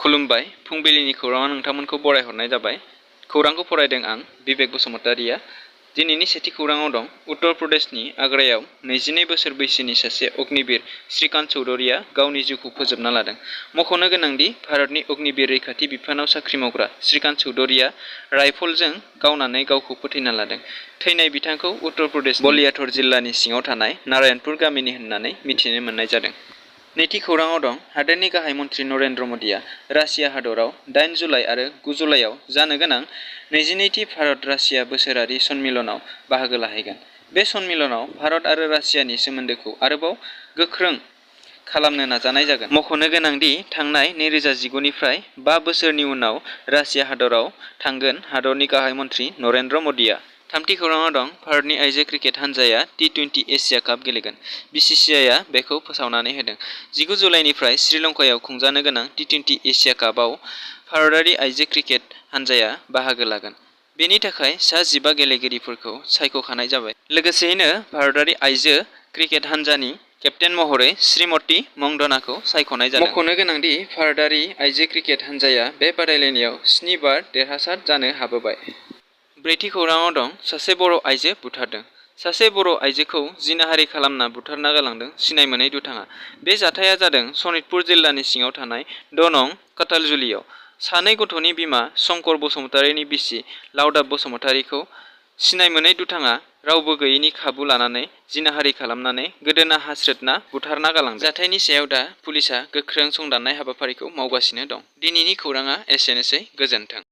खुलुमबाय फुंबिलिनि खौराङाव नोंथांमोनखौ बरायहरनाय जाबाय। खौरांखौ फरायदों आं बिबेक बसुमतारिया। दिनैनि सेथि खौराङाव दं उत्तर प्रदेशनि आग्रायाव 22 बोसोर बैसोनि सासे अग्निवीर श्रीकांत चौधरीया गावनि जिउखौ फोजोबना लादों। मख'नो गोनांदि भारतनि अग्निवीर रैखाथि बिफानाव साख्रि मावग्रा श्रीकांत चौधरीया राइफलजों गावनानै गावखौ फोथैना लादों। थैनाय बिथांखौ उत्तर प्रदेशनि बलियाथर जिल्लानि सिङाव थानाय नारायणपुर गामिनि होननानै मिथिनो मोननाय जादों। नैथि खौराङाव दं हादोरनि गाहाय मन्थ्रि नरेन्द्र मदिया रासिया हादराव 8 जुलाइ आरो 9 जुलाइआव जानो गोनां 22थि भारत-रासिया बोसोरारि सन्मिलनाव बाहागो लाहैगोन। बे सन्मिलनाव भारत आरो रासियानि सोमोन्दोखौ आरोबाव गोख्रों खालामनो नाजानाय जागोन। मख'नो गोनांदि थांनाय 2019 निफ्राय 5 बोसोरनि उनाव रासिया हादराव थांगोन हादरनि गाहाय मन्थ्रि नरेन्द्र मदिया। थामथि खौराङाव दं भारतनि आइजो क्रिकेट हानजाया T20 एशिया काप गेलेगोन। BCCIआ बेखौ फोसावनानै होदों। 19 जुलाइनिफ्राय श्रीलंकायाव खुंजानो गोनां T20 एशिया कापआव भारतारि आइजो क्रिकेट हानजाया बाहागो लागोन। बेनि थाखाय सा 15 गेलेगिरिफोरखौ सायख'खानाय जाबाय। लोगोसेयैनो भारतारि आइजो क्रिकेट हानजानि केप्तेन महरै श्रीमती मंडनाखौ सायख'नाय जादों। मख'नो गोनांदि भारतारि आइजो क्रिकेट हानजाया बे बादायलायनायाव 7 बार देरहासार जानो हाबोबाय। ब्रैथि खौराङाव दं सासे बर' आइजो बुथारदों। सासे बर' आइजोखौ जिनाहारि खालामना बुथारना गालांदों सिनाय मोनै दुथाङा। बे जाथाया जादों सनितपुर जिल्लानि सिङाव थानाय 2 नं काथालजुलियाव। सानै गथ'नि बिमा शंकर बसुमतारिनि बिसि लावदाब बसुमतारिखौ सिनाय मोनै दुथाङा रावबो गैयैनि खाबु लानानै जिनाहारि खालामनानै गोदोना हास्रोदना बुथारना गालांदों। जाथायनि सायाव दा पुलिसआ गोख्रों संदाननाय हाबाफारिखौ मावगासिनो दं। दिनैनि खौराङा एसेनोसै, गोजोन्थों।